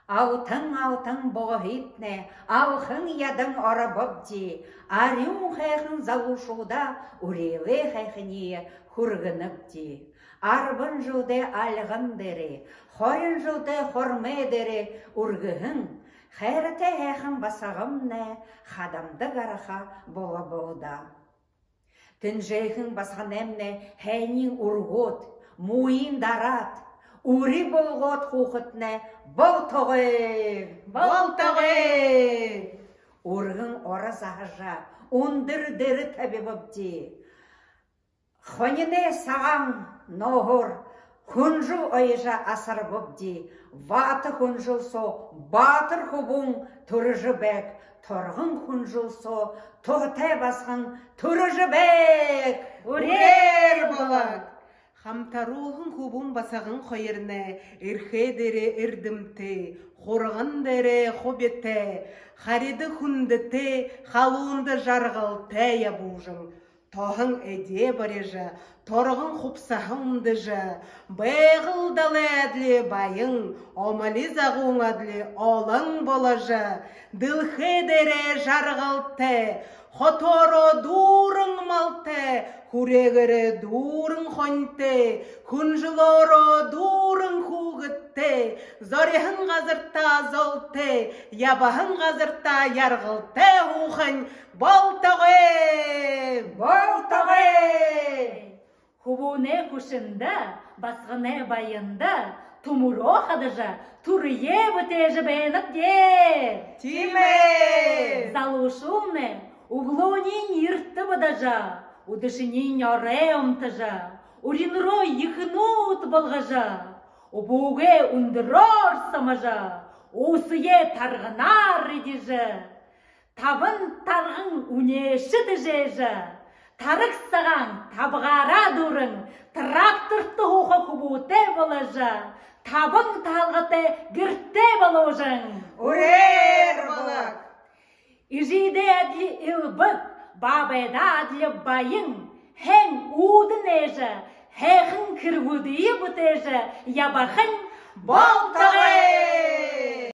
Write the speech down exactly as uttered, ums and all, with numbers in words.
Алтан алтан богоһыетнай алхан ядан оробобди, арюун һайхан залуушуулда үреэлэй һайханиие хүргэнэбди. Арбан жэлдээ альган дээрэ, хорин жэлдээ хормой дээрэ үргэһэн хайратай һайхан басагамнай хадамда гараха болобо даа. Тэнжээхэн басаганаймнай һайниинь үргөөд, мууень дараад, үри болгоод һуухатнай болтогой! Болтогой! Үргэн оро заһажа, үндэр дээрэ табибабди. Хониной сагаан нооһоор хүнжэл оёжо асарбабди. Баатар хүнжэл соо баатар хүбүүн түрэжэ байг, торгон хүнжэл соо туһатай басаган түрэжэ байг. Үреэр болог! Хамтаруулһан хүбүүн басаган хоёрнай эрхэ дээрэ эрдэмтэй, хурган дээрэ хубитай, харида хүндэтэй, халуунда жаргалтай ябуулжан, тоһон эдеэ барижа, торгон хубсаһа үмдэжэ, Байгал далай адли баян, омоли загуун адли олон боложо, дэлхэй дээрэ жаргалтай, хотоороо дүүрэн малтай, хүреэгээрээ дүүрэн хонитой, хүнжэлөөрөө дүүрэн хүүгэдтэй, зориһон газартаа золтой, ябаһан газартаа яргалтай һуухань болтогой! Болтогой! Хүбүүнэй хүшэндэ, басаганай баянда түмэрөө хадажа, түрэеэ бүтээжэ байнабди. Тиимэ! Залуушуулнай үглөөниинь эртэ бодожо, үдэшэниинь орой унтажа, уринараа ехэнүүд болгожо, үбүүгээ үндэрөөр соможо, уусые тарганаар эдижэ, табан тарган үнеэшэ тэжээжэ, тараг сагаан табагаараа дүүрэн, тракторто һууха хүбүүтэй боложо, табан таһалгатай гэртэй болуужан. Үреэр болог! Эжыдээ адли элбэг, баабайдаа адли баян, һайн үүдэ нээжэ, һайхан хэрэгүүдые бүтээжэ ябахань болтогой!